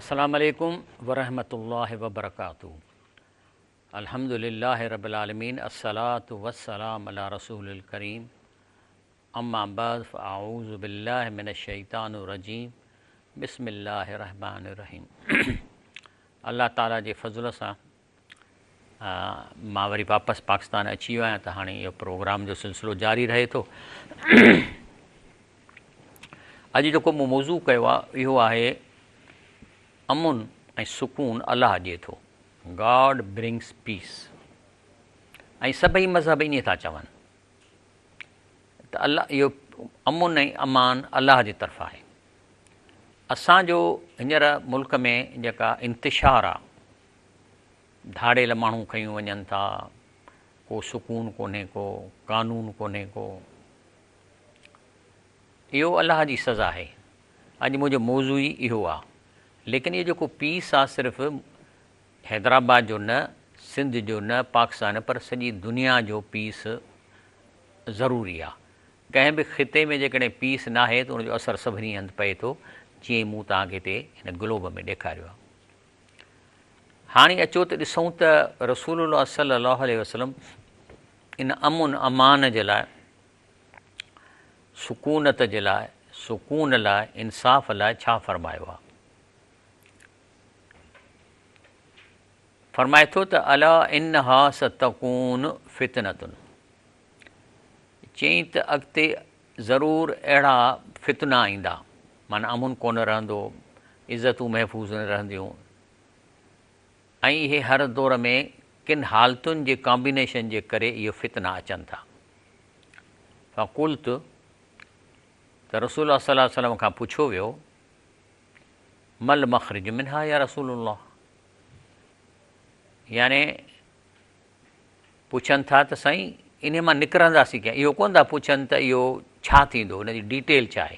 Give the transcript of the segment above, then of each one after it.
السلام عليڪم ورحمة الله وبرڪاته الحمد لله رب العالمين الصلاة والسلام علي رسول الڪريم اما بعد فاعوذ بالله من الشيطان الرجيم بسم الله الرحمن الرحيم الله تعالي جي فضل سان مان وري واپس پاڪستان اچي ويو آهيان ته هاڻي اهو پروگرام جو سلسلو جاري رهي ٿو. اڄ جيڪو مون موضوع ڪيو آهي اهو آهي امن ۽ سڪون الله ڏئي ٿو، God brings Peace، ۽ سڀئي مذهب ائين ٿا چون ته الله اهو امن ۽ امان الله جي طرف آهي. اسان جو هينئر ملڪ ۾ جيڪا انتشار آهي، ڌاڙيل ماڻهو کنيون وڃن ٿا، ڪو سڪون ڪونهي ڪو قانون ڪونهي ڪو. اهو الله جي سزا آهي. اڄ منهنجو موضوع ئي اهو آ. ليڪن اهو جيڪو پيس آ صرف حيدرآباد جو نه، سنڌ جو نه، پاڪستان نه پر سڄي دنيا جو پيس ضروري آ. ڪنهن به خطي ۾ جيڪڏهن پيس ناهي ته ان جو اثر سڀني هنڌ پئي ٿو جيئن مون توهان کي هتي هن گلوب ۾ ڏيکاريو آ. هاڻي اچو ته ڏسون ته رسول الله صلي الله عليه وسلم ان امن امان جي لاء، سڪونت جي لاء، سڪون لاء، انصاف لاء ڇا فرمايو آهي. فرمائي ٿو ته الا انها ستڪون فتنة، چيائين ته اڳتي ضرور اهڙا فتنا ايندا، معنيٰ امن ڪونه رهندو، عزتون محفوظ نه رهنديون ۽ اهي هر دور ۾ ڪن حالتن جي ڪامبينيشن جي ڪري اهي فتنا اچن ٿا. فقلت، ته رسول الله صلي الله عليه وسلم کان پڇيو ويو، ما المخرج منها يا رسول الله؟ يعني پڇن ٿا ته سائين انهي مان نڪرنداسين ڪيئن؟ اهو ڪونه ٿا پڇن ته اهو ڇا ٿيندو، ان جي ڊيٽيل ڇا آهي؟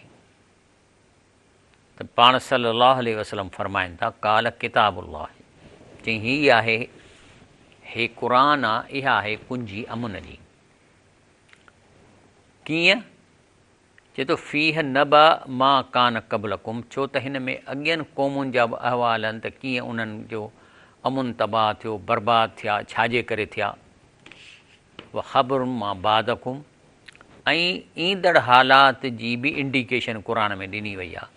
ته پاڻ صلي الله عليه وسلم فرمائن ٿا، قال ڪتاب الله، چئين هي آهي، هي قرآن آ، اها آهي ڪنجي امن جي. ڪيئن؟ چئي ٿو فيه نبأ ما ڪان قبلڪم ڇو ته هن ۾ اڳين قومن جا به احوال آهن ته ڪيئن انهن جو امن تباهه ٿيو، برباد ٿيا، ڇاجي ڪري ٿيا. وخبر ما بعدڪم ۽ ايندڙ حالات جي به انڊيڪيشن قرآن ۾ ڏني وئي آهي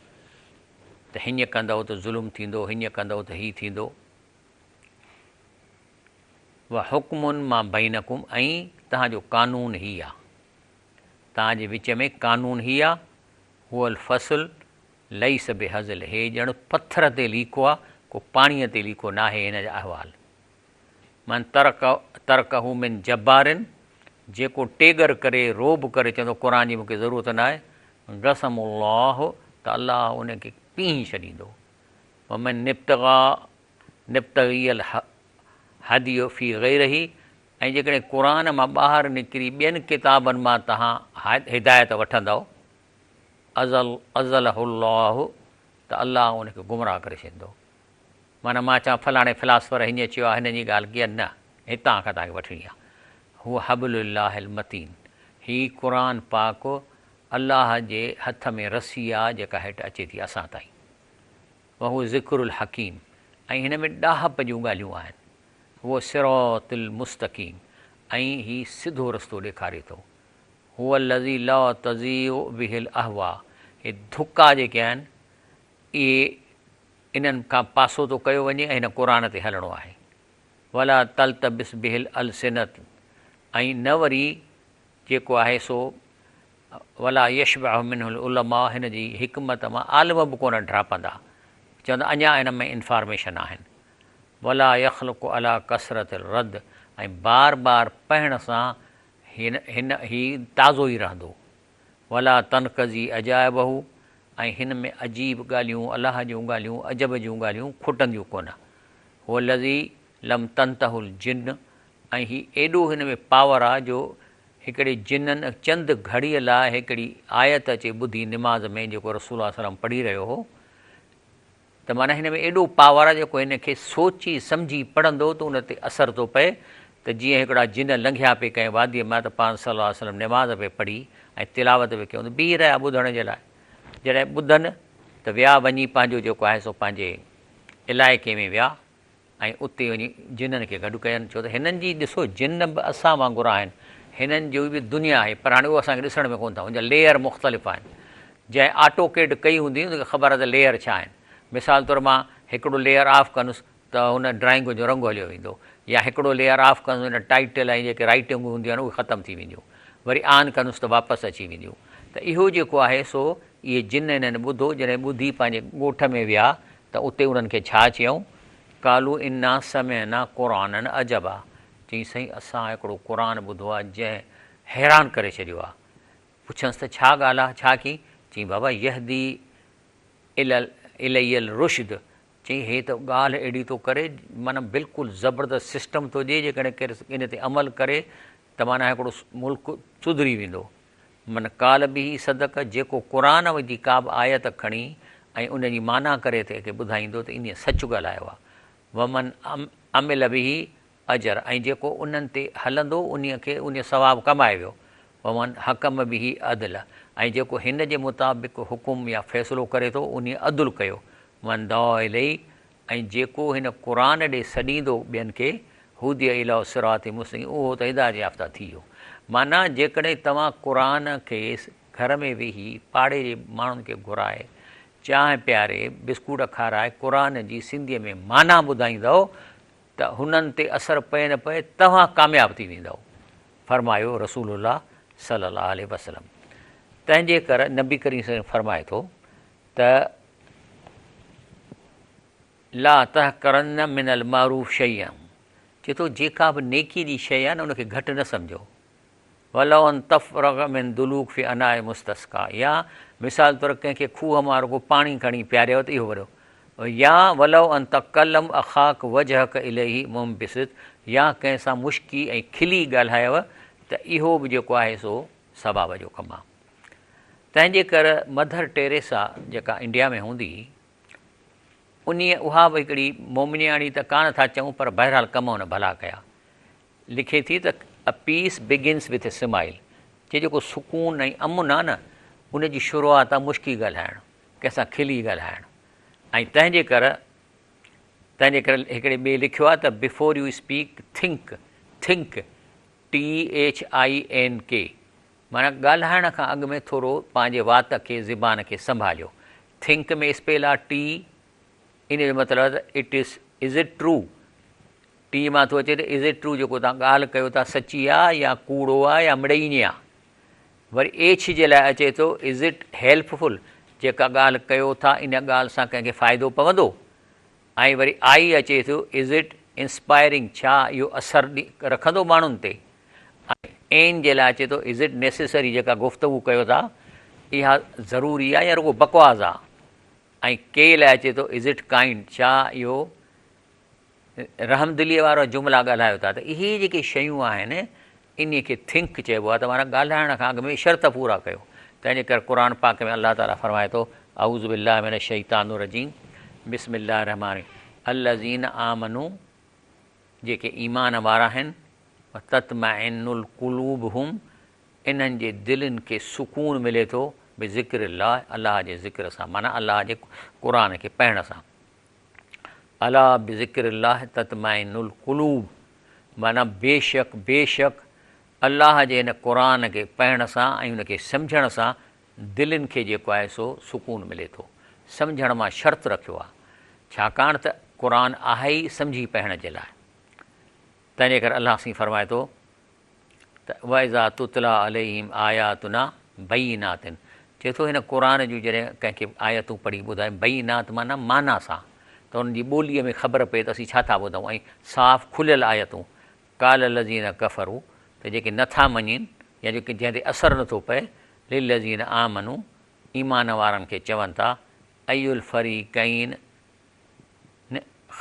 ته هيئن ڪندؤ ته ظلم ٿيندو، هيئن ڪندؤ ته هي ٿيندو. وحڪم ما بينڪم ۽ توهان جو قانون هي آهي. توهان جي وچ ۾ قانون هي آ، هو الفصل ليس بهزل هي ڄڻ پٿر تي ليڪو آ، ڪو پاڻيء تي ليڪو ناهي هن جا احوال. من ترڪ ترڪه من جبار جيڪو ٽيڳر ڪري رعب ڪري چوندو قرآن جي مون کي ضرورت ناهي، قسم الله ته الله ان کي پيهي ڇڏيندو. ومن ابتغي نبتغي الهدي في غيره ۽ جيڪڏهن قرآن مان ٻاهر نڪري ٻين ڪتابن مان توهان هدايت وٺندؤ، اضله الله، ته الله ان کي گمراهه ڪري ڇڏيندو. معنيٰ مان چوان فلاڻي فلاسفر هيئن چيو آهي، هن جي ڳالهه ڪيئن؟ نه، هتان کان توهان کي وٺڻي آهي. هو حبل الله المتين، هي قرآن پاڪ الله جي هٿ ۾ رسي آهي جيڪا هيٺ اچي ٿي اسان تائين. وهو ذڪر الحڪيم، ۽ هن ۾ ڏاهپ جون ڳالهيون آهن. هو صراط المستقيم ۽ هي سڌو رستو ڏيکاري ٿو. هو الذي لا تضيع به الاهواء هي ڌڪا جيڪي آهن اهي انهن کان پاسو ٿو ڪيو وڃي ۽ هن قرآن تي هلڻو آهي. ولا تلتبس به الالسنة ۽ نه وري جيڪو آهي سو ولا يشبع منه العلماء هن جي حڪمت مان عالم به ڪونه ڊاپندا چوندا اڃا هن ۾ انفارميشن آهن. ولا يخلق علي ڪثرت الرد ۽ بار بار پڙهڻ سان هن هن هي تازو ئي رهندو. ولا تنقضي عجائبه ۽ هن ۾ عجيب ڳالهيون، الله جون ڳالهيون، عجب جون ڳالهيون کٽنديون ڪونه. هو الذي لم تنته الجن ۽ هي ايڏو هن ۾ پاور آ جو هڪڙي جنن چند گهڙيء لاء هڪڙي آيت اچي ٻڌي نماز ۾ جيڪو رسول الله صلعم پڙهي رهيو هو ته معنيٰ هن ۾ ايڏو پاور آهي جيڪو هن کي سوچي سمجهي پڙهندو ته ان تي اثر ٿو پئي ته جيئن هڪڙا جن لنگهيا پئي ڪنهن واديء مان ته پاڻ صلي الله عليه وسلم نماز پئي پڙهي ۽ تلاوت پئي ڪيون ته بيهي رهيا ٻڌڻ جي لاء جڏهن ٻڌن ته ويا وڃي پنهنجو جيڪو آهي سو پنهنجي علائقي ۾ ويا ۽ اتي وڃي جنن کي گڏ ڪين، ڇو ته هنن جي ڏسو جن به اسان وانگر آهن، هنن جي به دنيا آهي پر هاڻي اهو اسان کي ڏسڻ ۾ ڪونه ٿا، ان جا ليئر مختلف آهن. جنهن آٽو ڪيڊ ڪئي هوندي ان کي خبر آهي ته ليئر ڇا آهن. مثال طور مان هڪڙو ليئر آف ڪندس ته هن ڊرائنگ جو رنگ هليو ويندو يا هڪڙو ليئر آف ڪندس ان ٽائيٽل ۽ جيڪي رائيٽنگون هونديون آهن اهي ختم ٿي وينديون وري آن ڪندس ته واپس اچي وينديون ته اهو جيڪو آهي سو اهي جن هنن ٻڌو جڏهن ٻڌي پنهنجي ڳوٺ ۾ ويا ته اتي انهن کي ڇا چيائون قالوا انا سمعنا قرآنا عجبا چيائين سائين اسان هڪڙو قرآن ٻڌو آهي جنهن حيران ڪري ڇڏيو آهي پڇنس ته ڇا ڳالهه آهي ڇا ڪيائين چيائين بابا يهدي الي الرشد چيائين هي ته ڳالهه اهڙي ٿو ڪري معنيٰ بلڪل زبردست سسٽم ٿو ڏئي جيڪڏهن ڪير ان تي عمل ڪري ته معنيٰ هڪڙو ملڪ سڌري ويندو. من قال به صدق جيڪو قرآن جي ڪا به آيت کڻي ۽ ان جي معنيٰ ڪري ته کي ٻڌائيندو ته انهيء سچ ڳالهايو آهي. ومن عمل به اجر ۽ جيڪو انهن تي هلندو انهيء کي انهيء ثواب ڪمائي ويو. ومن حڪم به عدل ۽ جيڪو هن جي مطابق حڪم يا فيصلو ڪري ٿو انهيء عدل ڪيو. من دعا اليه ۽ جيڪو هن قرآن ڏي سڏيندو ٻين کي، هدي الي صراط مستقيم اهو ته هدايت يافته ٿي ويو. معنيٰ جيڪڏهن توهان قرآن کي گهر ۾ ويهي پاڙي جي ماڻهن کي گهرائي چانهه پياري بسڪوٽ کارائي قرآن جي سنڌيء ۾ معنيٰ ٻڌائيندؤ ته هنن تي اثر پئي نه پئي توهان ڪامياب ٿي ويندؤ. فرمايو رسول الله صلي الله عليه وسلم. تنهن جي ڪر نبي ڪريم صلي الله عليه وسلم فرمائي ٿو ته لا تحقرن من المعروف شيئا چئي ٿو جيڪا به نيڪي جي شيء آهي نه ان کي گهٽ نه سمجهو ولو ان تفرغ من دلوڪ في اناء مستسقا يا مثال طور ڪنهن کي کوهه مان رڳو پاڻي کڻي پياريو ته اهو وڏو يا ولو ان تڪلم اخاڪ وجهڪ اليه منبسط يا ڪنهن سان مشڪي ۽ کلي ڳالهايو ته اهو به جيڪو آهي سو ثواب جو ڪم آهي. تنهن جي ڪر مڌر ٽيريسا جيڪا انڊيا ۾ هوندي هئي، انهيء اها به هڪڙي مومنياڻي ته ڪانه ٿا چئون پر بهرحال ڪم هن ڀلا ڪيا. لکي ٿي ته A peace begins with a smile چي جيڪو سڪون ۽ امن آ نه ان جي شروعات آ مشڪي ڳالهائڻ، ڪنهن سان کلي ڳالهائڻ ۽ تنهن جي ڪر تنهن جي ڪر هڪڙي ٻئي لکيو آ ته Before you speak think think THINK معنيٰ ڳالهائڻ کان اڳ ۾ ٿورو پنهنجي وات کي، زبان کي سنڀاليو. Think ۾ spell آ ٽي، ان جو مطلب آهي ته it is, is it true؟ T مان ٿو اچي ته is it true جيڪو توهان ڳالهه ڪيو ٿا سچي آ يا ڪوڙو آ يا مڙئي ائين آ. وري ايڇ جي لاء اچي ٿو is it helpful جيڪا ڳالهه ڪيو ٿا ان ڳالهه سان ڪنهن کي فائدو پوندو؟ ۽ وري آئي اچي ٿو Is it inspiring ڇا اهو اثر رکندو ماڻهن تي؟ ۽ اين جي لاء اچي ٿو Is it necessary جيڪا گفتگو ڪيو ٿا اها ضروري آهي يا رڳو بڪواس آهي؟ ۽ ڪي لاء اچي ٿو Is it kind ڇا اهو رحمدليء وارا جملا ڳالهايو ٿا ته اهي جيڪي شيون آهن انهيء کي Think چئبو آهي ته معنيٰ ڳالهائڻ کان اڳ ۾ شرط پورا ڪيو. تنهن جي ڪري قرآن پاڪ ۾ الله تعاليٰ فرمائي ٿو، اعوذ بالله من الشيطان الرجيم بسم الله الرحمٰن الرحيم الذين آمنوا جيڪي ايمان وارا آهن وتطمئن القلوبهم انهن جي دلين کي سڪون ملي ٿو بذڪر الله الله جي ذڪر سان معنيٰ الله جي قرآن کي پڙهڻ سان. الا بذڪر الله تطمئن القلوب معنيٰ بيشڪ بيشڪ الله جي هن قرآن کي پڙهڻ سان ۽ ان کي سمجهڻ سان دلين کي جيڪو آهي سو سڪون ملي ٿو. سمجهڻ مان شرط رکيو آهي ڇاڪاڻ ته قرآن آهي ئي سمجهي پڙهڻ جي لاء. تنهنجي ڪري الله سائين فرمائي ٿو. ته واذا تتليٰ عليهم آياتنا بينات چئي ٿو هن قرآن جون جڏهن ڪنهن کي آيتون پڙهي ٻڌائين بينات معنيٰ معنيٰ سان ته انهن جي ٻوليء ۾ خبر پئي ته اسين ڇا ٿا ٻڌون ۽ صاف کليل آيتون قال الذين ڪفروا ته جيڪي نه ٿا مڃين يا جيڪي جنهن تي اثر نه ٿو پئي للذين آمنوا ايمان وارن کي چون ٿا اي الفريقين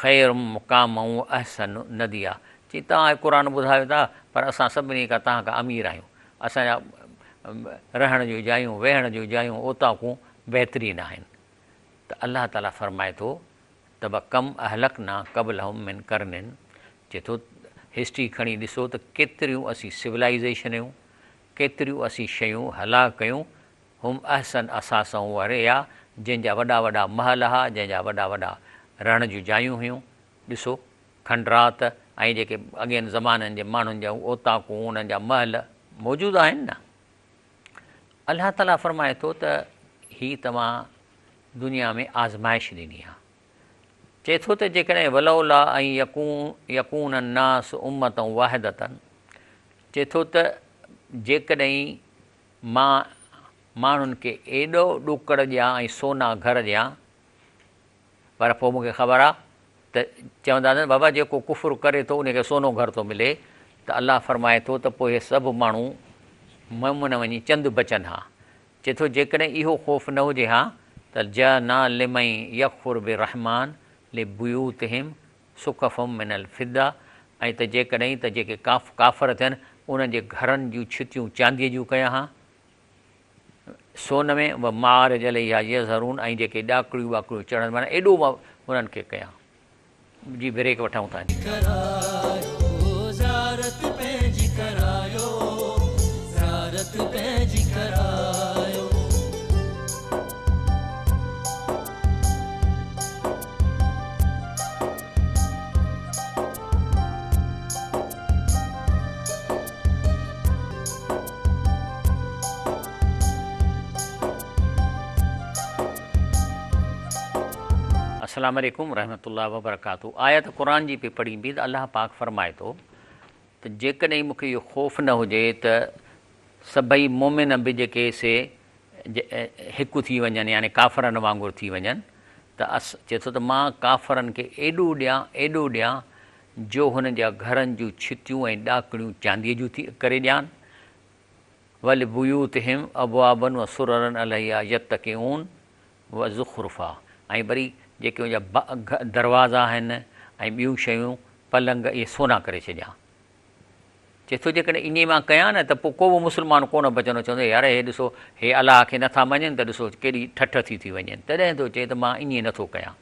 خير مقاما و احسن نديا چي توهان هي قرآن ٻڌايو ٿا پر اسان سڀني کان توهان کان امير آهيون اسان جا رهڻ جون جايون ويهڻ جون جايون اوطاقون بهترين آهن ته الله تعالي فرمائي ٿو ته وڪم اهلڪنا قبلهم من قرن چي ٿو هسٽري کڻي ڏسو ته ڪيتريون اسين سولائيزيشنيون ڪيتريون اسين شيون هلاڪ ڪيون هم احسن اثاثا وريا، جنهن جا وڏا وڏا محل ها، جنهن جا وڏا وڏا رهڻ جون جايون هيون. ڏسو، کنڊرات ۽ جيڪي اڳين زمانن جي ماڻهن جا اوطاقون، انهن جا محل موجود آهن نه؟ الله تعاليٰ فرمائي ٿو ته هي توهان دنيا ۾ آزمائش ڏني آهي. چئي ٿو ته جيڪڏهن ولولا ان يڪون الناس امة واحدة چئي ٿو ته جيڪڏهن مان ماڻهن کي ايڏو ڏوڪڙ ڏيان ۽ سونا گهر ڏيان پر پوء مون کي خبر آ ته چوندا ته بابا جيڪو ڪفر ڪري ٿو ان کي سونو گهر ٿو ملي ته الله فرمائي ٿو ته پوء اهي سڀ ماڻهو مؤمن وڃي چند بچن ها. چئي ٿو جيڪڏهن اهو خوف نه هجي ها ته جعلنا لمن يڪفر بالرحمان لبيوتهم سقفا من الفضة ۽ ته جيڪڏهن ته جيڪي ڪافر ٿين انهن جي گهرن جون ڇتيون چانديء جون ڪيان ها. سون ۾ و معارج عليها يظهرون ۽ جيڪي ڏاڪڻيون ٻاڪڻيون چڙهن معنيٰ ايڏو مان انهن کي ڪيان. جي بريڪ وٺون ٿا. ڪرايو زيارت پنهنجي ڪرايو زيارت پنهنجي ڪرايو. السلام عليڪم ورحمة الله وبرڪاته آيت قرآن جي پئي پڙهي بي ته الله پاڪ فرمائي ٿو ته جيڪڏهن مون کي اهو خوف نه هجي ته سڀئي مؤمن به جيڪي سي هڪ ٿي وڃن يعني ڪافرن وانگر ٿي وڃن ته اس چئي ٿو ته مان ڪافرن کي ايڏو ڏيان ايڏو ڏيان جو هنن جا گهرن جون ڇتيون ۽ ڏاڪڻيون چانديء جون ٿي ڪري ڏيان، ولبيوتهم ابوابا وسررا عليها يتڪئون وزخرفا ۽ وري جيڪي ان جا دروازا آهن ۽ ٻيون شيون، پلنگ، اهي سونا ڪري ڇڏيان. چئي ٿو جيڪڏهن ائين مان ڪيان نه ته پوء ڪو به مسلمان ڪونه بچندو، چوندو يار هي ڏسو هي الله کي نٿا مڃين ته ڏسو ڪيڏي ٺٺ ٿي ٿي وڃين، تڏهن ٿو چئي ته مان ائين نٿو ڪيان.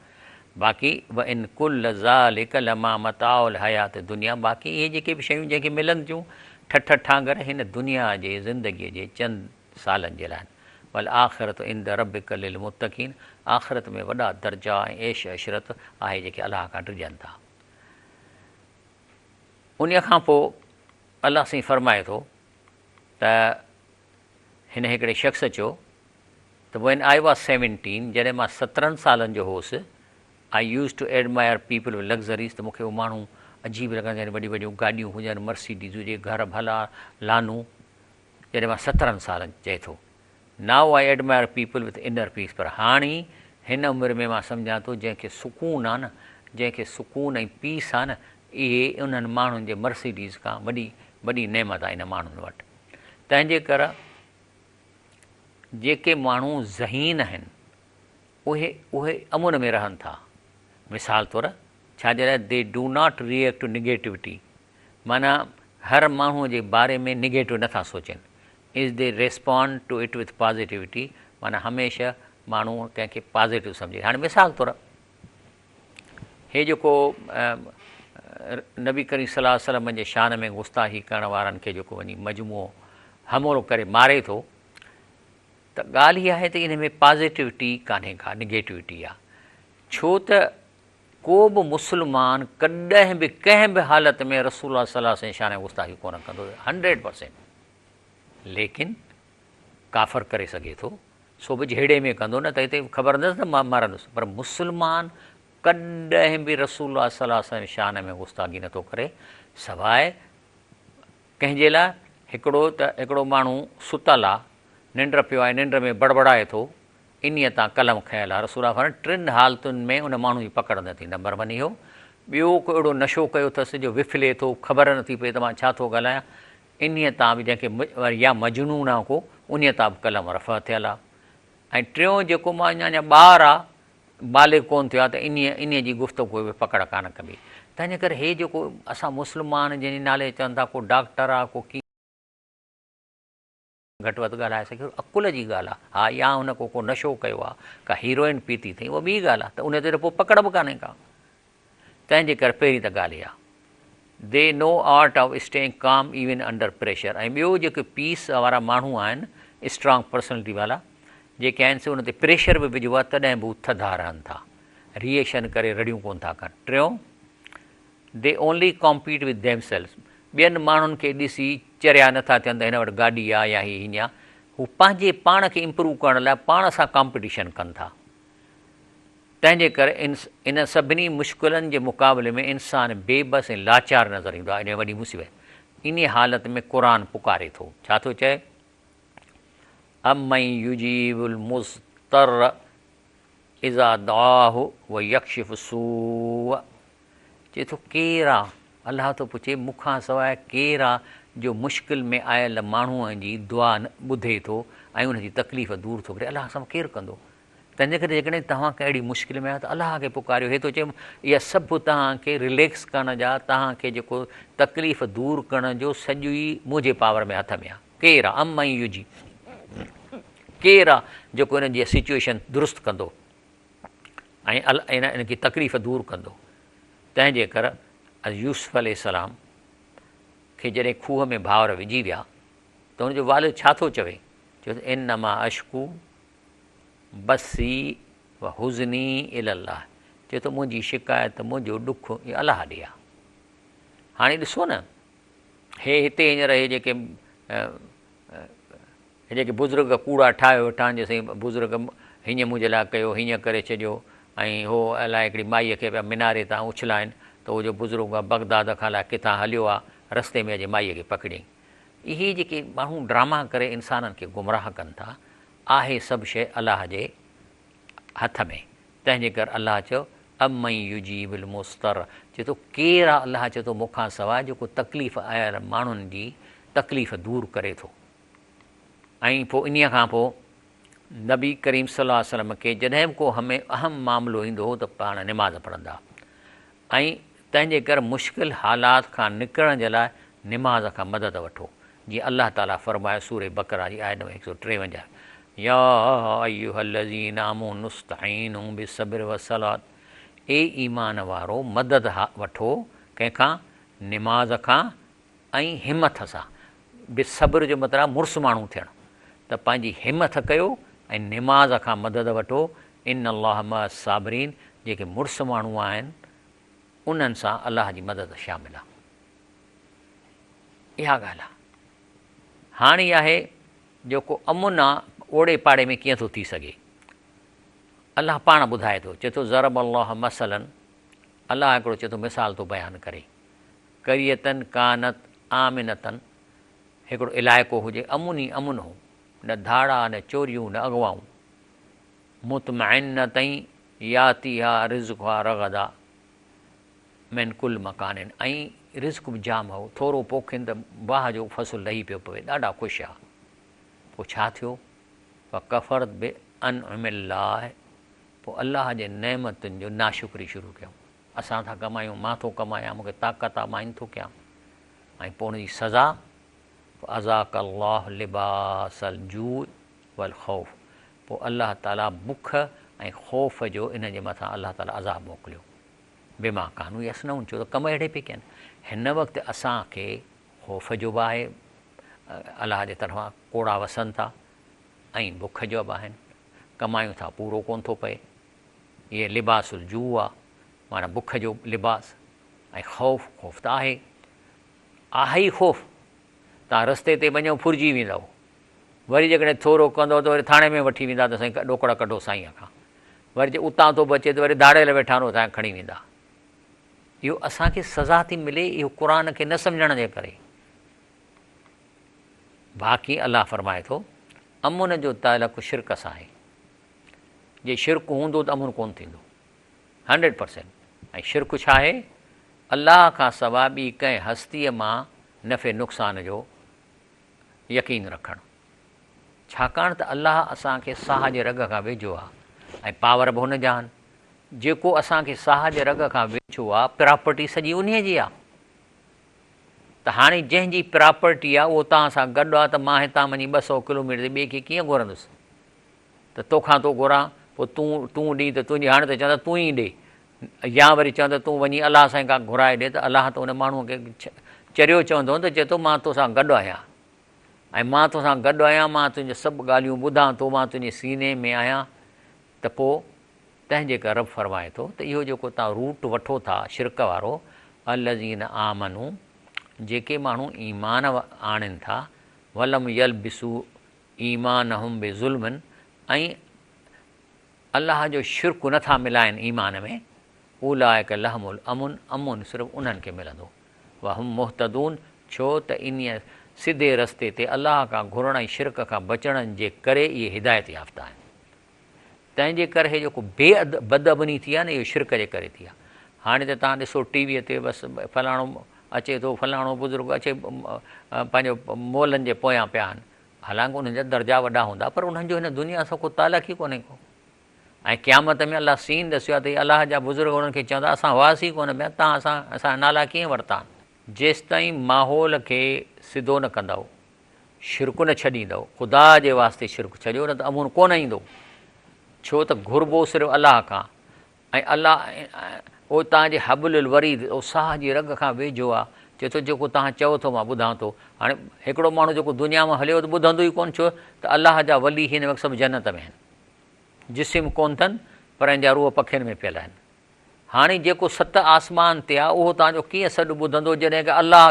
باقي وان ڪل ذلک لما متاع الحيات الدنيا باقي اهي جيڪي به شيون جنهن کي ملن ٿيون ٺٺ ٺانگر هن دنيا جي زندگيء جي چند سالن جي لاء آهن والآخرة عند ربک للمتقين آخرت ۾ وڏا درجا ۽ عيش عشرت آهي جيڪي الله کان ڊڄن ٿا. انهيء کان پوء الله سائين فرمائي ٿو ته هن هڪڙي شخص چيو ته When I was 17 جڏهن مان 17 سالن جو هوس I used to admire people with luxuries ته مون کي اهي ماڻهو عجيب لڳندا جن وڏيون وڏيون گاڏيون هجن مرسيڊيز هجي گهر ڀلا لانون جڏهن مان 17 سالن چئي ٿو Now I admire people with inner peace پر هاڻي هن عمر ۾ مان سمجهان ٿو جنهن کي سڪون آ نه جنهن کي سڪون ۽ پيس آ نه اهي انهن ماڻهن جي مرسيڊيز کان وڏي وڏي نعمت آ انهن ماڻهن وٽ تنهن جي ڪر جيڪي ماڻهو ذهين آهن اهي اهي امن ۾ رهن ٿا مثال طور ڇا جي لاء they do not react to negativity معنيٰ هر ماڻهو جي باري ۾ نگيٽو نٿا سوچين is they respond to it with positivity معنيٰ هميشه ماڻهو ڪنهن کي پازيٽو سمجهي هاڻي مثال طور هي جيڪو نبي ڪريم صلي الله عليه وسلم جي شان ۾ گستاخي ڪرڻ وارن کي جيڪو وڃي مجموعو حملو ڪري ماري ٿو ته ڳالهه اها آهي ته ان ۾ پازيٽوٽي ڪانهي ڪا نگيٽوٽي آهي ڇو ته ڪو به مسلمان ڪڏهن به ڪنهن به حالت ۾ رسول الله صلي الله عليه وسلم شان ۾ گستاخي ڪونه ڪندو 100% ليڪن ڪافر ڪري سگهي ٿو سو به جهيڙي ۾ ڪندو نه ته هتي خبر اٿس ته مان مرندس پر مسلمان ڪڏهن به رسول الله صلي الله عليه وسلم شان ۾ گستاخي نٿو ڪري سواء ڪنهن جي لاء هڪڙو ته هڪڙو ماڻهو ستل آ ننڊ پيو آهي ننڊ ۾ بڙبڙائي ٿو انهيء تان قلم کنيل آ رسول الله فرمايو ٽن حالتن ۾ ان ماڻهو جي پڪڙ نه ٿي نمبر ون اهو ٻيو ڪو اهڙو نشو ڪيو اٿس جو وڦلي ٿو خبر نٿي پئي ته مان ڇا ٿو ڳالهايان انهيء تان به جنهن کي يا مجنون آ ڪو انهيء تان به قلم رفع ٿيل آ ۽ ٽيون جيڪو مان اڃا ٻار آ بالغ ڪونه ٿيو آ ته انهيء انهيء جي گفتگو به پڪڙ ڪانه ڪبي. تنهنجي ڪري هي جيڪو اسان مسلمان جنهن جي نالي چون ٿا ڪو ڊاڪٽر آ ڪو ڪيئن گهٽ وڌ ڳالهائي سگهي ٿو عقل جي ڳالهه آ ها يا هن ڪو ڪو نشو ڪيو آ ڪا هيروئن پيتي اٿئي اها ٻي ڳالهه آ ته ان تي ته پوء پڪڙ به ڪانهي ڪا. تنهن جي ڪري پهرين ته ڳالهه اها They know art of staying calm even under pressure ۽ ٻيو جيڪي پيس وارا ماڻهو آهن اسٽرانگ پرسنلٽي والا جيڪي آهن سي ان تي پريشر به وجهبو آهي تڏهن به هو ٿڌا رهن ٿا. ري ايڪشن ڪري رڙيون ڪونه ٿا ڪن. ٽيون، They only compete with themselves، ٻين ماڻهن کي ڏسي چريا نه ٿا ٿين ته هن وٽ گاڏي آ يا هي هيئن آ، هو پنهنجي پاڻ کي امپروو ڪرڻ لاء پاڻ سان ڪامپيٽيشن ڪن ٿا. تنهن جي ڪري انهن سڀني مشڪلن جي مقابلي ۾ انسان بي بس ۽ لاچار نظر ايندو آهي. انهيء وڏي مصيبت انهيء حالت ۾ قرآن پڪاري ٿو. ڇا ٿو چئي؟ امن يجيب المضطر اذا دعاه ويڪشف السوء چئي ٿو ڪير آ؟ الله ٿو پڇي مون کان سواء ڪير آ جو مشڪل ۾ آيل ماڻهوء جي دعا ٻڌي ٿو ۽ ان جي تڪليف دور ٿو ڪري. الله کان سواء ڪير ڪندو؟ تنهنجي ڪري جيڪڏهن توهان ڪنهن اهڙي مشڪل ۾ آهيو ته الله کي پڪاريو. هي ٿو چئي اها سڀ توهان کي رليڪس ڪرڻ جا، توهان کي جيڪو تڪليف دور ڪرڻ جو سڄو ئي منهنجي پاور ۾ هٿ ۾ آهي. ڪير آ؟ ام من يجي ڪير آ جيڪو انهن جي سچوئيشن درست ڪندو ۽ انهن جي تڪليف دور ڪندو. تنهن جي ڪر يوسف عليه السلام کي جڏهن کوهه ۾ ڀائر وجهي ويا ته ان جو والد ڇا ٿو چوي؟ چوي ٿو انما اشڪو بثي و حزني الي الله، چئي ٿو منهنجي شڪايت، منهنجو ڏک اهو الله ڏي آهي. هاڻي ڏسو نه هي هتي هينئر هي جيڪي هي جيڪي بزرگ ڪوڙا ٺاهيو ويٺا آهن جي سائين بزرگ هيئن منهنجي لاء ڪيو هيئن ڪري ڇڏيو ۽ هو الائي هڪڙي مائيء کي پيا مناري تان اڇلائن ته اهو جو بزرگ آهي بغداد کان الائي ڪٿان هليو آهي رستي ۾ اچي مائيء کي پڪڙيائين. اهي جيڪي ماڻهو ڊراما ڪري انسانن کي گمراهه ڪن ٿا آهي سڀ شيء الله جي هٿ ۾، تنهن جي ڪر الله چيو، امن يجيب المضطر، چئي ٿو ڪير آ الله چئي ٿو مون کان سواء جيڪو تڪليف آيل ماڻهن جي تڪليف دور ڪري ٿو. ۽ پوء انهيء کان پوء نبي ڪريم صلي الله عليه وسلم کي جڏهن به ڪو اهم معاملو ايندو هو ته پاڻ نماز پڙهندا ۽ تنهن جي ڪر مشڪل حالات کان نڪرڻ جي لاء نماز کان مدد وٺو جيئن الله تعالي فرمايو سورة بقره جي آيت نمبر 153، يا ايها الذين آمنوا استعينوا بالصبر والصلوة اي ايمان وارو مدد وٺو ڪنهن کان نماز کان ۽ همٿ سان، بالصبر جو مطلب آهي مڙس ماڻهو ٿيڻ ته پنهنجي همٿ ڪيو ۽ نماز کان مدد وٺو، ان الله مع الصابرين جيڪي مڙس ماڻهو آهن انهن سان الله جي مدد شامل آهي. اها ڳالهه آ. هاڻ هي آهي جيڪو امن آ اوڙي پاڙي ۾ ڪيئن ٿو ٿي سگهي. الله پاڻ ٻڌائي ٿو، چئي ٿو ضرب الله مثلا الله هڪڙو چئي ٿو مثال ٿو بيان ڪري قرية ڪانت آمنة هڪڙو علائقو هجي امن ئي امن هو نه ڌاڙا نه چوريون نه اغوائون مطمئنة ياتيها رزقها رغدا من ڪل مڪان ۽ رزق به جام هو، ٿورو پوکين ته واهه جو فصل لهي پيو پوي، ڏاڍا خوش ها. پوء ڇا ٿيو؟ فڪفرت بانعم الله پوء الله جي نعمتن جو ناشڪري شروع ڪيائون. اسان ٿا ڪمايون، مان ٿو ڪمايان، مون کي طاقت آ، مان هن ٿو ڪيان. ۽ پوء ان جي سزا فاذاق الله لباس الجوع والخوف پوء الله تعالي بک ۽ خوف جو انهن جي مٿان الله تعالي عذاب موڪليو. بما ڪانو يصنعون ڇو ته ڪم اهڙي پئي ڪين. هن وقت اسان کي خوف جو به آهي الله جي طرفان ڪوڙا وسن ٿا ۽ بک جو به آهن ڪمايون ٿا پورو ڪون ٿو پئي اهي لباس الجوع آ معنيٰ بک جو لباس ۽ خوف خوف ته آهي آهي ئي خوف تان رستي تي وڃو ڦرجي ويندؤ وري جيڪڏهن ٿورو ڪندؤ ته وري ٿاڻي ۾ وٺي ويندا ته سائين ڏوڪڙا ڪڍو سائينء کان. وري جي اتان ٿو بچي ته وري ڌاڙيل ويٺا آهن اتان کڻي ويندا. اهو اسان کي سزا ٿي ملي اهو قرآن کي نه سمجهڻ جي ڪري. باقي الله فرمائي ٿو امن جو تعلق شرڪ سان آهي. جي شرڪ هوندو ته امن ڪونه ٿيندو. 100% ۽ شرڪ ڇا آهي؟ الله کان سوا ٻي ڪنهن هستيء مان نفعي نقصان جو يقين رکڻ. ڇاڪاڻ ته الله اسان کي ساهه جي رڳ کان ويجهو آ ۽ پاور به هن جا آهن. جيڪو اسان کي ساهه جي رڳ کان ويجهو آ، پراپرٽي سڄي انهيء جي آ. ته هاڻي جنهن جي پراپرٽي آ اهو توهان سان گڏ آ ته مان هتان وڃي 200 ڪلوميٽر تي ٻئي کي ڪيئن گهرندس؟ ته توکان ٿو گهران، پوء تون تون ڏين ته تنهنجي هاڻي ته چوندا تون ئي ڏي. يا وري چوندا تون وڃي الله سائين کان گهرائي ڏي ته الله ته ان ماڻهوء کي چريو چوندو نه ته چئي ٿو مان توسان گڏ آهيان ۽ مان توسان گڏ آهيان مان تنهنجون سڀ ڳالهيون ٻڌان ٿو مان تنهنجي سيني ۾ آهيان ته پوء تنهن جي ڪري رب فرمائي ٿو ته اهو جيڪو توهان روٽ وٺو ٿا شرڪ وارو، الذين آمنو جيڪي ماڻهو ايمان آڻين ٿا، ولم يلبسوا ايمانهم بظلم ۽ الله جو شرڪ نه ٿا ملائين ايمان ۾، اولئک لهم الامن امن صرف انهن کي ملندو، وهم مهتدون ڇو ته انهيء سڌي رستي تي الله کان گهرڻ ۽ شرڪ کان بچڻ جي ڪري اهي هدايت يافته آهن. تنهن جي ڪري هي جيڪو بي بد امني ٿي آهي نه اهو شرڪ جي ڪري ٿي آهي. هاڻي ته توهان ڏسو ٽي ويء تي بس فلاڻو اچي ٿو فلاڻو بزرگ اچي پنهنجو مولن جي پويان پيا آهن. حالانڪ انهن جا درجا وڏا هوندا پر انهن جو هن دنيا سان ڪو تعلق ئي ڪونهي ڪو. ۽ قيامت ۾ الله سين ڏسيو آهي ته هي الله جا بزرگ انهن کي چوندا اسان هئاسين ڪونه پيا توهان اسان اسان جا نالا ڪيئن ورتا آهن. جيستائين ماحول کي سڌو نه ڪندؤ شرڪ نه ڇڏيندؤ، خدا جي واسطي شرڪ ڇڏيو نه ته امن ڪونه ايندو، ڇو ته گهربو صرف الله کان ۽ الله اهو توهان جي حبل الوريد، اهو ساهه جي رڳ کان ويجهو آهي، چئي ٿو جيڪو توهان چئو ٿو مان ٻڌان ٿو، هاڻي هڪڙو ماڻهو جيڪو دنيا مان هليو ته ٻڌندو ئي ڪونه ڇو ته الله جا ولي هن وقت سڀ جنت ۾ آهن، جسم ڪونه اٿن پر ان جا روح پکين ۾ پيل آهن. هاڻي جيڪو ست آسمان تي آ اهو توهان جو ڪيئن سڏ ٻڌندو جڏهن ڪه الله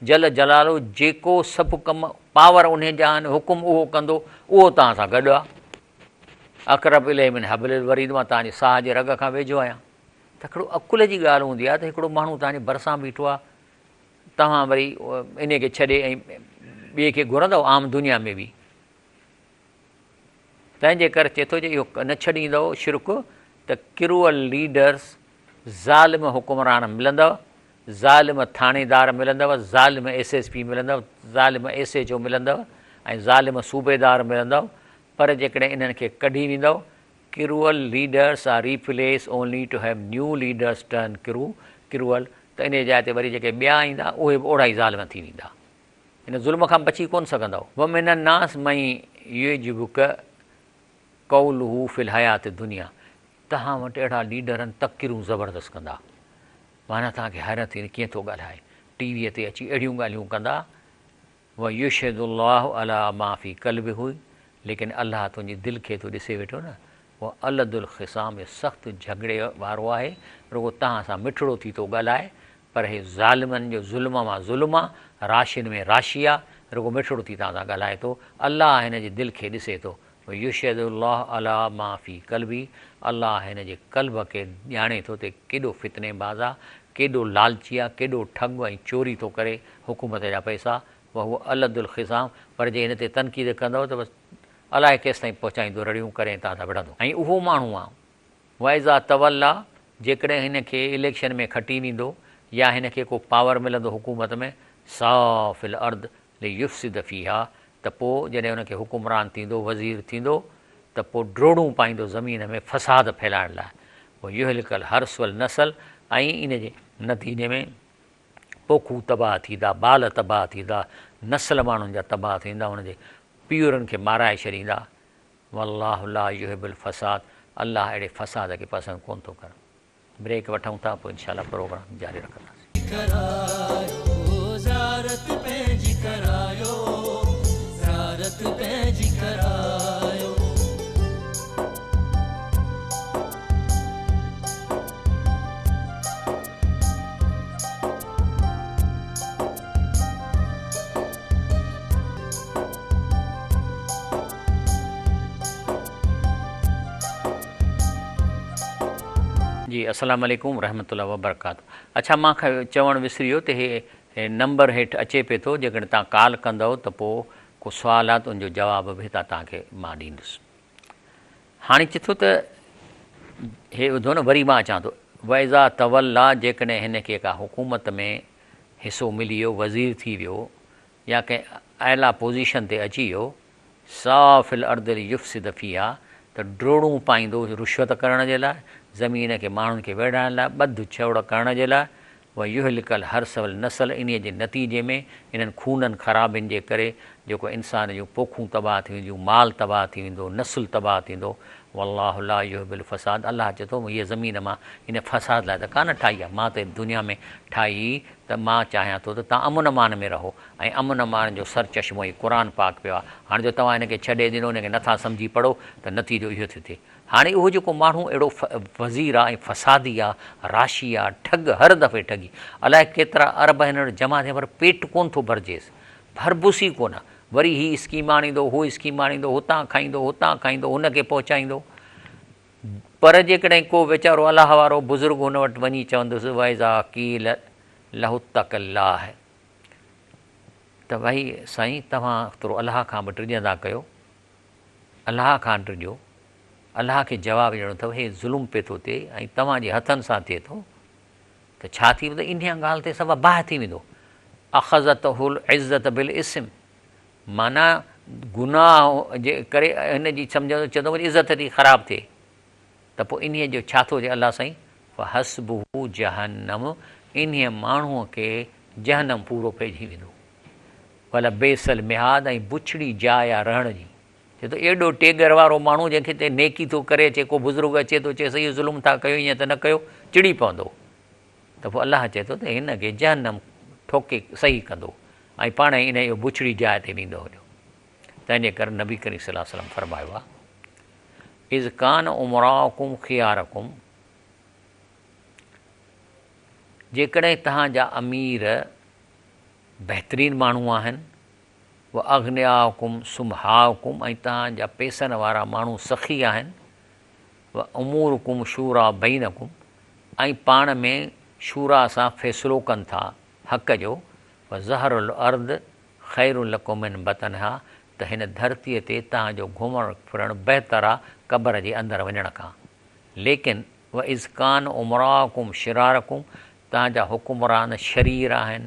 جل جلاله جيڪو سڀ ڪم پاور انهي جا آهن حڪم اهو ڪندو اهو توهان سان گڏ آ اقرب اليه من حبل الوريد مان توهان جي ساهه جي رڳ کان ويجهو آهيان ته هڪڙو عقل جي ڳالهه هوندي آ ته هڪڙو ماڻهو توهان جي ڀرسان بيٺو آ توهان وري انهي کي ڇڏي ۽ ٻئي کي گهرندؤ عام دنيا ۾ به تنهن جي ڪري چئي ٿو جي اهو نه ڇڏيندؤ شرڪ ته ڪروئل ليڊرس، ظالم حڪمران ملندؤ، ظالم ٿاڻيدار ملندؤ، ظالم ايس ايس پي ملندؤ، ظالم ايس ايڇ او ملندؤ ۽ ظالم صوبيدار ملندؤ پر جيڪڏهن انهن کي ڪڍي ويندؤ cruel leaders are replace only to have new leaders turn cruel ته انهي جاء تي وري جيڪي ٻيا ايندا اهي به اوڙا ئي ظالم ٿي ويندا. هن ظلم کان بچي ڪونه سگهندؤ. ومن الناس من يعجبک قوله في الحياة الدنيا توهان وٽ اهڙا ليڊر آهن تقريرون زبردست ڪندا معنيٰ توهان کي حيرت ٿيندي ڪيئن ٿو ڳالهائي ٽي ويء تي اچي اهڙيون ڳالهيون ڪندا ويشهد الله علي ما في قلبه ليڪن الله تنهنجي دل کي ٿو ڏسي ويٺو نه هو الد الخصام سخت جهڳڙي وارو آهي رڳو توهان سان مٺڙو ٿي ٿو ڳالهائي پر هي ظالمن جو ظلم مان ظلم آ، راشين ۾ راشي آ، رڳو مٺڙو ٿي توهان سان ڳالهائي ٿو، الله هن جي دل کي ڏسي ٿو، ويشهد الله علي ما في قلبه الله هن جي قلب کي ڄاڻي ٿو ته ڪيڏو فتني باز آ، ڪيڏو لالچي آ، ڪيڏو ٺڳ ۽ چوري ٿو ڪري حڪومت جا پئسا، وهو الد الخصام پر جي هن تي تنقيد ڪندؤ ته بس الائي ڪيستائين پهچائيندو رڙيون ڪري ۽ توهان سان وڙهندو. ۽ اهو ماڻهو آ. واذا توليٰ جيڪڏهن هن کي اليڪشن ۾ کٽي ويندو يا هن کي ڪو پاور ملندو حڪومت ۾ سعيٰ في الارض ليفسد فيها ته پوء جڏهن ان کي حڪمران ٿيندو وزير ٿيندو ته پوء ڊوڙون پائيندو زمين ۾ فساد ڦهلائڻ لاء ويهلڪ الحرث والنسل ۽ ان جي نتيجي ۾ پوکون تباهه ٿيندا بال تباهه ٿيندا نسل ماڻهن جا تباهه ٿيندا ان جي پيئرن کي مارائي ڇڏيندا والله لا يحب الفساد الله اهڙي فساد کي پسند ڪونه ٿو ڪري. بريڪ وٺون ٿا پوء انشاء الله پروگرام جاري رکنداسين. ڪرايو زيارت پنهنجي ڪرايو زيارت پنهنجي ڪرايو. جي السلام عليڪم ورحمة الله وبرڪاته اڇا مان کان چوڻ وسري ويو ته هي نمبر هيٺ اچي پئي ٿو جيڪڏهن توهان ڪال ڪندؤ ته پوء ڪو سوال آ ته ان جو جواب به هتان توهان کي مان ڏيندس هاڻي چي ٿو ته هي ٻڌو نه وري مان اچان ٿو واذا توليٰ جيڪڏهن هن کي ڪا حڪومت ۾ حصو ملي ويو وزير ٿي ويو يا ڪنهن اعليٰ پوزيشن تي اچي ويو، سعيٰ في الارض ليفسد فيها، ته ڊوڙون پائيندو رشوت ڪرڻ جي لاء، زمين کي ماڻهن کي ويڙهائڻ لاء، ٻڌ ڇوڙ ڪرڻ جي لاء، ويهلڪ الحرث والنسل انهيء جي نتيجي ۾ انهن خونن خرابين جي ڪري جيڪو انسان جون پوکون تباهه ٿي وينديون، مال تباهه ٿي ويندو، نسل تباهه ٿيندو، والله لا يحب الفساد الله چئي ٿو هيء زمين مان ان فساد لاء ته ڪانه ٺاهي آهي، مان ته دنيا ۾ ٺاهي ته مان چاهيان ٿو ته توهان امن امان ۾ رهو ۽ امن امان جو سرچشمو هي قرآن پاڪ پيو آهي، هاڻ جو توهان هن کي ڇڏي ڏنو، هن کي نٿا سمجهي پڙهو ته نتيجو اهو ٿيو ٿئي. هاڻي اهو جيڪو ماڻهو اهڙو وزير آ ۽ فسادي آ، راشي آ، ٺڳ، هر دفعي ٺڳي، الائي ڪيترا ارب هن وٽ جمع ٿيا پر پيٽ ڪونه ٿو ڀرجيس، ڀربس ئي ڪونه، وري هي اسڪيم آڻيندو، هو اسڪيم آڻيندو، هتان کائيندو، هتان کائيندو، هن کي پهچائيندو. پر جيڪڏهن ڪو ويچارو الله وارو بزرگ هن وٽ وڃي چوندس واذا قيل له اتق الله ته ڀائي سائين توهان ٿورو الله کان به ڊڄندا ڪيو، الله کان ڊڄو، الله کي جواب ڏيڻو اٿو، هي ظلم پئي ٿو ٿئي ۽ توهان جي هٿن سان ٿئي ٿو ته ڇا ٿي ويندو؟ انهيء ڳالهه تي صفا باهه ٿي ويندو. اخذته العزة بالاثم معنيٰ گناهه جي ڪري هن جي سمجهندو چوندو منهنجي عزت ٿي خراب ٿئي ته پوء انهيء جو ڇا ٿو چئي الله سائين فحسبه جهنم انهيء ماڻهوء کي جهنم پورو پئجي ويندو. ولبئس المهاد ۽ بڇڙي جاء آ رهڻ جي. چئي ٿو ايڏو ٽيڳر وارو ماڻهو جنهن کي تي نيڪي ٿو ڪري اچي ڪو بزرگ اچي ٿو چئيس اهو ظلم ٿا ڪيو ائين ته نه ڪيو چڙي پوندو ته پوء الله چئي ٿو ته هن کي جهنم ٺوڪي صحيح ڪندو ۽ پاڻ ئي ان اهو بڇڙي جاء تي نيندو هليو. تنهن جي ڪري نبي ڪريم صلي الله عليه وسلم فرمايو آ اذ ڪان امراؤڪم خيارڪم جيڪڏهن توهان جا امير بهترين ماڻهو آهن، و اغنياؤڪم سمحاؤڪم ۽ توهان جا پئسن وارا ماڻهو سخي آهن، و امورڪم شوريٰ بينڪم ۽ پاڻ ۾ شوريٰ سان فيصلو ڪن ٿا حق جو، فظهر الارض خير لڪم من بطنها ته هن ڌرتيء تي توهان جو گهمڻ ڦرڻ بهتر آ قبر جي اندر وڃڻ کان. ليڪن و اذ ڪان امراؤڪم شرارڪم توهان جا حڪمران شرير آهن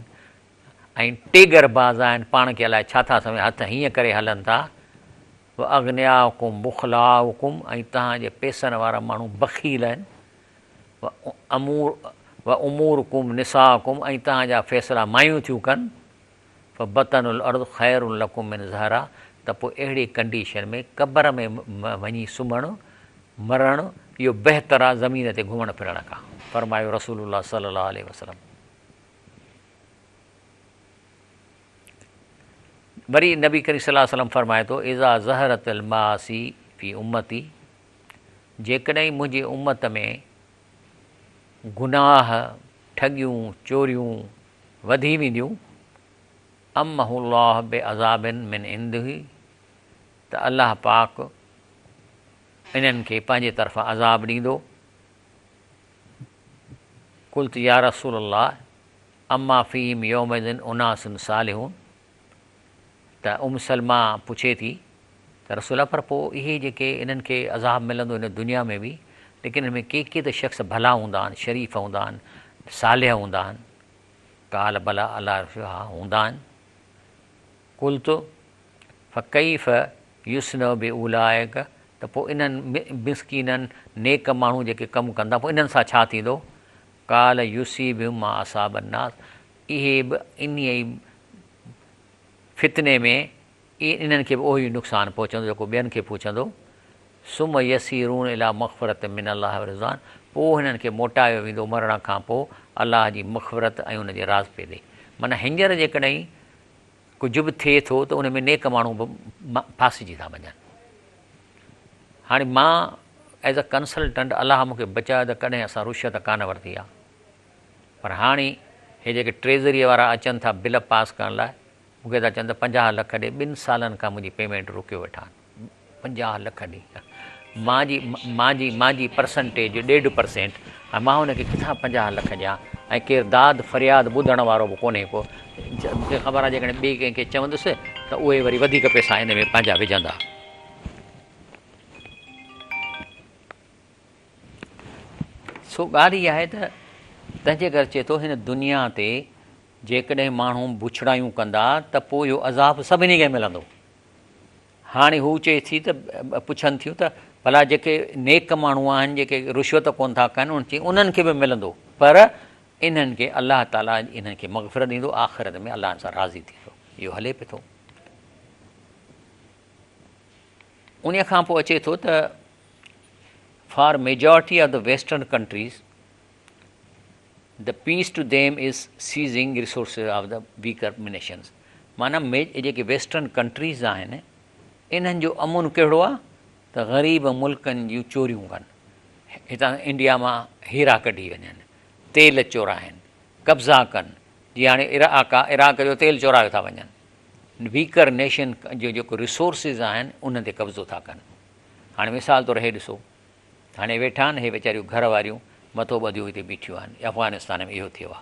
۽ ٽيڳر باز آهن، پاڻ کي الائي ڇا ٿا سمجهن، هٿ هيئن ڪري هلن ٿا، واغنياؤڪم بخلاؤڪم ۽ توهان جي پئسن وارا ماڻهو بخيل آهن، وامورڪم نساؤڪم ۽ توهان جا فيصلا مايون ٿيون ڪن، فبطن الارض خير لڪم من ظهرها ته پوء اهڙي ڪنڊيشن ۾ قبر ۾ وڃي سمهڻ مرڻ اهو بهتر آ زمين تي گهمڻ ڦرڻ کان، فرمايو رسول الله صلي الله عليه وسلم. وري نبي ڪريم صلي الله عليه وسلم فرمائي ٿو اذا ظهرت المعاصي في امتي جيڪڏهن منهنجي امت ۾ گناهه، ٺڳيون، چوريون وڌي وينديون، امه الله بعذاب من عنده ته الله پاڪ انهن کي پنهنجي طرفان عذاب ڏيندو. قلت يا رسول الله اما فيهم يومئذ اناس صالحون ته ام سلمه پڇي ٿي ته رسول الله پر پوء اهي جيڪي انهن کي عذاب ملندو هن دنيا ۾ به ليڪن ان ۾ ڪي ڪي ته شخص ڀلا هوندا آهن شريف هوندا آهن صالح هوندا آهن قال بليٰ الله رسول ها هوندا آهن قلت فڪيف يصنع باولئک ته پوء انهن مسڪينن نيڪ ماڻهو جيڪي ڪم ڪندا پوء انهن سان ڇا ٿيندو؟ قال يصيبهم ما اصاب الناس اهي به انهيء ئي فتني ۾ انهن کي به اهو ئي نقصان پهچندو جيڪو ٻين کي پهچندو ثم يصيرون الي مغفرة من الله ورضوان پوء هنن کي موٽايو ويندو مرڻ کان پوء الله جي مغفرت ۽ ان جي راضپي ڏي معنيٰ هينئر جيڪڏهن ڪجهه به ٿئي ٿو ته ان ۾ نيڪ ماڻهو به ڦاسجي ٿا وڃن. هاڻي مان ايز اي ڪنسلٽنٽ الله مون کي بچايو ته ڪڏهن اسان رشوت ڪانه ورتي آهي پر هاڻي هي جيڪي ٽريزريء وارا اچن ٿا بل پاس ڪرڻ لاء مون کي ٿا چون ته 50 لک ڏي ٻن سالن کان منهنجي پيمينٽ روڪيو ويٺا آهن. 50 لک ڏي مان جي مان جي مان جي پرسنٽيج ڏيڍ پرسينٽ ۽ مان ان کي ڪٿان 50 لک ڏيان ۽ ڪير داد فرياد ٻڌڻ وارو به ڪونهي ڪو مون کي خبر آهي جيڪڏهن ٻئي ڪنهن کي چوندس ته اهي وري وڌيڪ پئسا ان ۾ پنهنجا وجهندا. سو ڳالهه اها آهي ته تنهنجي گهر چئي ٿو هن دنيا تي جيڪڏهن ماڻهو بڇڙايون ڪندا ته پوء اهو عذاب سڀني کي ملندو. هاڻي هو چئي ٿي ته پڇن ٿيون ته ڀلا جيڪي نيڪ ماڻهو آهن جيڪي رشوت ڪونه ٿا ڪن انهن چيائين انهن کي به ملندو پر انهن کي الله تعاليٰ انهن کي مغفرت ڏيندو آخرت ۾ الله سان راضي ٿيندو اهو هلي پيو ٿو ان کان پوء اچي ٿو ته for majority of the western countries The peace to them is seizing resources of the weaker nations معنيٰ جيڪي ويسٽرن ڪنٽريز آهن انهن جو امن ڪهڙو آهي ته غريب ملڪن جون چوريون ڪن، هتان انڊيا مان هيرا ڪڍي وڃن، تيل چورائن، قبضا ڪن، جيئن هاڻي عراق آ، عراق جو تيل چورايو ٿا وڃن، ويڪر نيشن جو جيڪو ريسورسز آهن انهن تي قبضو ٿا ڪن. هاڻي مثال طور هي ڏسو، هاڻي ويٺا آهن هي ويچاريون گهر واريون مٿو ٻڌيون هتي بيٺيون آهن، افغانستان ۾ اهو ٿيو آ.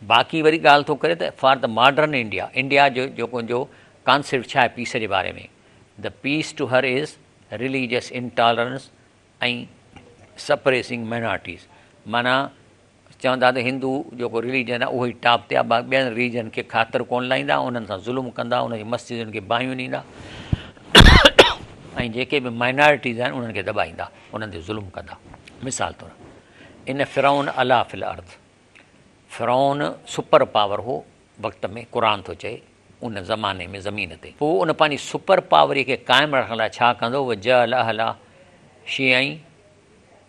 باقي وري ڳالهه ٿو ڪري ته for the modern India, India جو جيڪو جو ڪانسيپٽ ڇا آهي پيس جي باري ۾، the peace to her is religious intolerance ۽ suppressing minorities, معنيٰ چوندا ته هندو جيڪو رليجن آهي اهو ئي ٽاپ تي آهي باقي ٻين رليجن کي خاطر ڪونه لائيندا، انهن سان ظلم ڪندا، انهن جي مسجدن کي باهيون ڏيندا ۽ جيڪي به مائنارٽيز آهن انهن کي دٻائيندا، انهن تي ظلم ڪندا. مثال طور ان فرعون علا في الارض، فرعون سپر پاور هو وقت ۾ قرآن ٿو چئي ان زماني ۾ زمين تي، پوء ان پنهنجي سپر پاوري کي قائم رکڻ لاء ڇا ڪندو، وجعل اهلها شيعا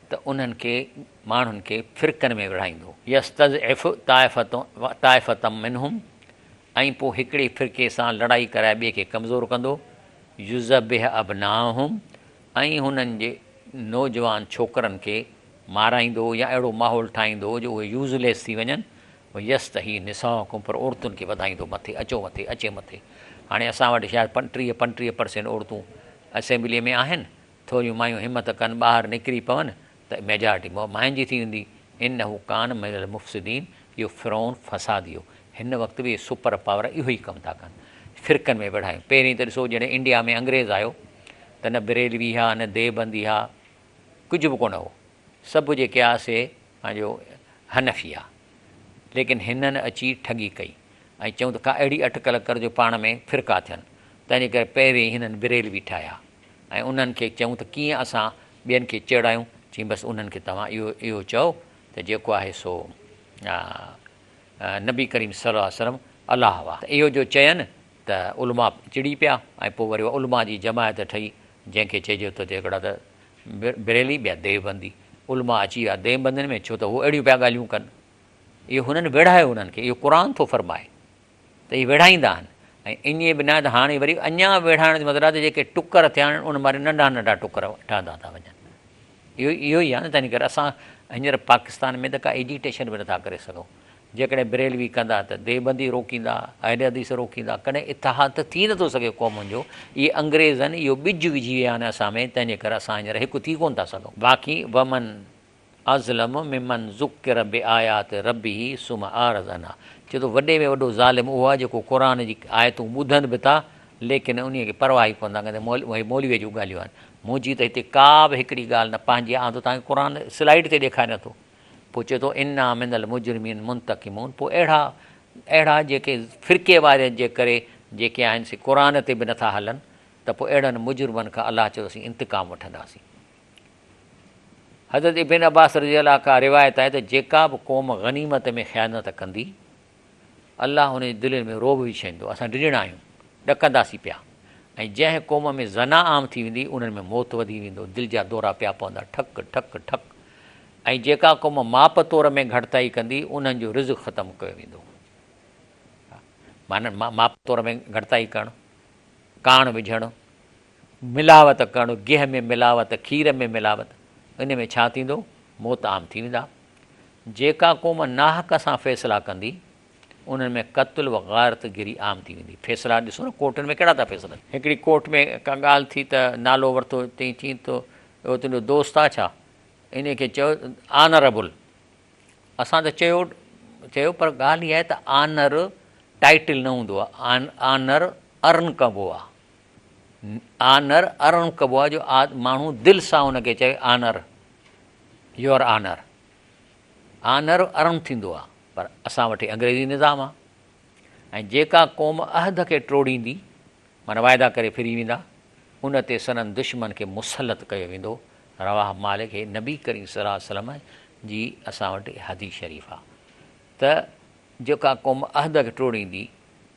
ته انهن کي ماڻهن کي فرقن ۾ ورهائيندو. يستضعف طائفة منهم ۽ پوء هڪڙي فرقي سان لڙائي ڪرائي ٻئي کي ڪمزور ڪندو. يذبح ابناءهم ۽ هنن جي نوجوان ڇوڪرن کي مارائيندو يا اهڙو ماحول ٺاهيندو جو اهي يوز ليس ٿي وڃن. ويستحيي نساءڪم پر عورتن کي وڌائيندو مٿي اچو مٿي اچي مٿي. هاڻي اسان وٽ شايد 35 35 پرسينٽ عورتون اسيمبليء ۾ آهن. ٿوريون مايون همت ڪن ٻاهر نڪري پون ته ميجارٽي ماين جي ٿي ويندي. انه ڪان من المفسدين اهو فرعون فسادي هو. هن وقت به اهي سپر پاور اهو ئي ڪم ٿا ڪن. فرقن ۾ وڙهايون. پهرين ته ڏسو جڏهن انڊيا ۾ انگريز آيو ته نه بريلوي ها نه ديوبندي ها ڪجهه به ڪونه هو. سڀ جيڪي ها سي پنهنجو حنفي ها. ليڪن هنن اچي ٺڳي ڪئي ۽ چيون ته ڪا اهڙي اٽڪل ڪر جو پاڻ ۾ فرقا ٿين. تنهنجي ڪري پهرين هنن بريلوي ٺاهيا. ۽ انهن کي چئون ته ڪيئن اسان ٻين کي چيڙايون، چيائين بس انهن کي توهان اهو اهو چئو ته جيڪو آهي سو نبي ڪريم صلي الله عليه وسلم الله هئا ته اهو جو چين ته علماء چڙي پيا ۽ پوء وري علماء جي جماعت ٺهي جنهن کي چئجي ٿو ته هڪڙا ته بريلي ٻيا ديوبندي علماء اچي ويا ديوبندين ۾ ڇو ته هو اهڙيون پيا ڳالهيون ڪن اهو هنن ويڙهايو انهن کي اهو قرآن ٿو فرمائي ته اهي ويڙهائيندا آهن ۽ ائين به ناهي ته هاڻي وري اڃا ويڙهائڻ جو مطلب آهي ته جيڪي ٽڪر ٿيا آهن ان مان ننڍا ننڍا ٽڪر ٺهندا ٿا وڃن. اهو اهو ئي آهي نه تنهن ڪري اسان هينئر پاڪستان ۾ ته ڪا ايجيٽيشن به نٿا ڪري سگهون. جيڪڏهن بريلوي ڪندا ته ديوبندي روڪيندا، اهل حديث روڪيندا، ڪڏهن اتحاد ته ٿي نٿو سگهي قومن جو. اهي انگريزن اهو ٻج وجهي ويا آهن اسان ۾ تنهن جي ڪري اسان هينئر هڪ ٿي ڪونه ٿا سگهون. باقي ومن اظلم ممن ذڪر بآيات ربه ثم اعرض عنها چئي ٿو وڏي ۾ وڏو ظالم اهو آهي جيڪو قرآن جي آيتون ٻڌن به ٿا ليڪن انهي کي پرواهه ئي ڪونه ٿا ڪن ته اهي مولويء جون ڳالهيون آهن منهنجي ته هتي ڪا به هڪڙي ڳالهه نه پنهنجي آئون ته توهان کي قرآن سلائيڊ تي ڏيکاريان ٿو پوء چئي ٿو انا من المجرمين منتقمون پوء اهڙا اهڙا جيڪي فرقي واريت جي ڪري جيڪي آهن سي قرآن تي به نٿا هلن ته پوء اهڙن مجرمن کان الله چئي ٿو اسين انتقام وٺنداسين. حضرت ابن عباس رضي الله کان روايت آهي ته جيڪا به قوم غنيمت ۾ خيانت ڪندي، الله ان جي دلين ۾ رعب وڇائيندو، اسان ڊڄڻا آهيون، ڏڪنداسين پيا ۽ جنهن قوم ۾ زنا عام ٿي ويندي، انهن ۾ موت وڌي ويندو، دل جا دورا پيا پوندا، ٺڪ ٺڪ ٺڪ ۽ جيڪا قوم ماپ تور ۾ گهٽتائي ڪندي، انهن جو رزق ختم ڪيو ويندو. معنيٰ ماپ تور ۾ گهٽتائي ڪرڻ، ڪاڻ وجهڻ، ملاوت ڪرڻ، گيهه ۾ ملاوت، کير ۾ ملاوت، ان ۾ ڇا ٿيندو؟ موت عام ٿي ويندا. جيڪا قوم ناحق سان فيصلا ڪندي، انهن ۾ قتل و غارت گري عام ٿي ويندي. فيصلا ڏسو نه ڪورٽن ۾ ڪهڙا ٿا فيصلا ٿين. هڪڙي ڪورٽ ۾ ڪا ڳالهه ٿي ته نالو ورتو، چئين چين ته اهو تنهنجو دوست آ ڇا؟ انهي کي چيو آنربل. اسان ته چيو چيو پر ڳالهه اها آهي ته آنر ٽائيٽل نه هوندو آ، آنر ارن ڪبو آ. آنر ارن ڪبو آهي جو ماڻهو دل سان ان کي چوي آنر، your honour. Honour ارن ٿيندو آهي پر اسان وٽ هي انگريزي نظام آهي ۽ جيڪا قوم عهد کي ٽوڙيندي معنيٰ واعدا ڪري ڦري ويندا ان تي سندن دشمن کي مسلط ڪيو ويندو. رواه مالڪ هي نبي ڪريم صلي الله عليه وسلم جي اسان وٽ حديث شريف آهي ته جيڪا قوم عهد کي ٽوڙيندي،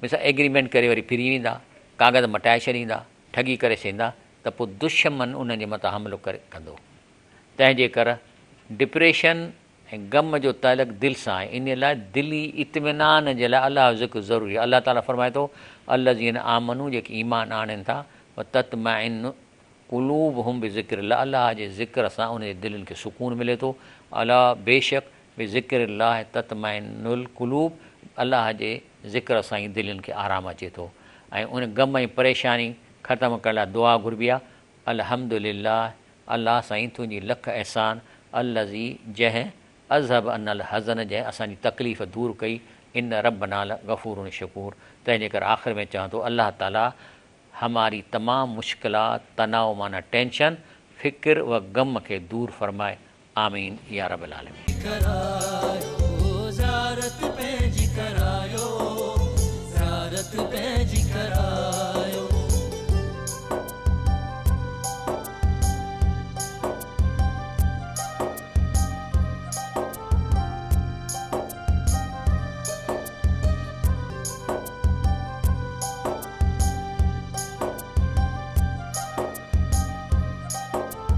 مثال ايگريمينٽ ڪري وري ڦري ويندا، ڪاغذ مٽائي ڇڏيندا، ٺڳي ڪري ڇڏيندا ته پوء دشمن انهن جي مٿان حملو ڪري ڪندو. تنهن جي ڪر ڊپريشن ۽ غم جو تعلق دل سان آهي، انهيء لاء دلي اطمينان جي لاء الله جو ذڪر ضروري آهي. الله تعاليٰ فرمائي ٿو، الذين آمنوا جيڪي ايمان آڻين ٿا، وتطمئن قلوبهم بذڪر الله الله جي ذڪر سان انهن جي دلين کي سڪون ملي ٿو الا بيشڪ بذڪر الله تطمئن القلوب الله جي ذڪر سان ئي دلين کي آرام اچي ٿو ۽ ان غم ۽ پريشاني ختم ڪرڻ لاء دعا گهربي آهي الحمدلله الله سائين تنهنجي لک احسان الذي جنهن اذهب عنا الحزن جنهن اسان جي تڪليف دور ڪئي ان ربنا لغفور شڪور تنهن جي ڪري آخر ۾ چوان ٿو الله تعالي هماري تمام مشڪلات تناء معنيٰ ٽينشن فڪر و غم کي دور فرمائي آمين يا رب العالمين. ڪرايو.